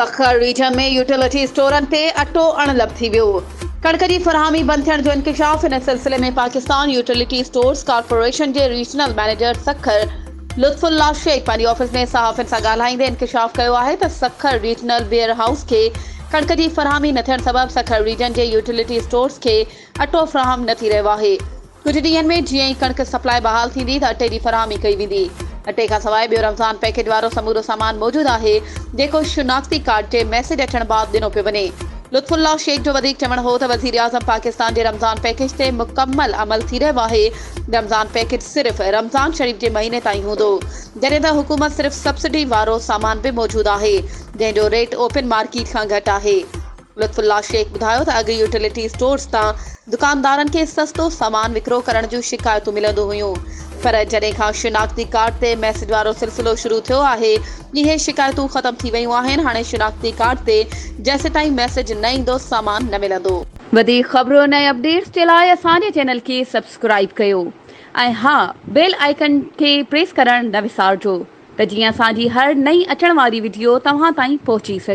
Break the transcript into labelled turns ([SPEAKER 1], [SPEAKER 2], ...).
[SPEAKER 1] Sukkur region ۾ utility اسٽورن تي اٽو اڻلڀ ٿي ويو، ڪڻڪ جي فراهمي بند ٿيڻ جو انڪشاف، ان سلسلي ۾ پاڪستان يوٽيلٽي اسٽورز ڪارپوريشن جي ريجنل مئنيجر سکر لطف الله شيخ پنهنجي آفيس ۾ صحافين سان ڳالهائيندي انڪشاف ڪيو آهي ته سکر ريجنل ويئر هائوس کي ڪڻڪ جي فراهمي نه ٿيڻ سبب سکر ريجن جي يوٽيلٽي اسٽورز کي اٽو فراهم نه ٿي رهيو آهي. ڪجهه ڏينهن ۾ جيئن ئي ڪڻڪ سپلاء بحال ٿيندي ته اٽي جي فراهمي ڪئي ويندي. اٽي کانسواء ٻيو رمضان پيڪيج وارو سمورو سامان موجود آهي، جيڪو شناختي ڪارڊ جي ميسيج اچڻ بعد ڏنو پيو وڃي. لطف الله شيخ جو وڌيڪ چوڻ هو ته وزيراعظم پاڪستان جي رمضان پيڪيج تي مڪمل عمل ٿي رهيو آهي، رمضان پيڪيج صرف رمضان شريف جي مهيني تائين هوندو، جڏهن ته حڪومت صرف سبسڊي وارو سامان به موجود آهي، جنهن جو ريٽ اوپن مارڪيٽ کان گهٽ آهي. لطف الله شيخ ٻڌايو ته اڳ يوٽيلٽي اسٽورز تان دڪاندارن کي سستو سامان وڪرو ڪرڻ جون شڪايتون ملندون هيون پر جڏهن کان شناختي ڪارڊ تي ميسيج وارو سلسلو شروع ٿيو آهي اهي شڪايتون ختم ٿي ويون آهن هاڻي شناختي ڪارڊ تي جيسيتائين ميسيج نه ايندو سامان نه ملندو. وڌيڪ خبرن ۽ اپڊيٽس جي لاء اسان جي چينل کي سبسڪرائيب ڪيو ۽ ها بيل آئيڪن کي پريس ڪرڻ نه وسارجو ته جيئن اسان جي هر نئين اچڻ واري وڊيو توهان تائين پهچي سگهي.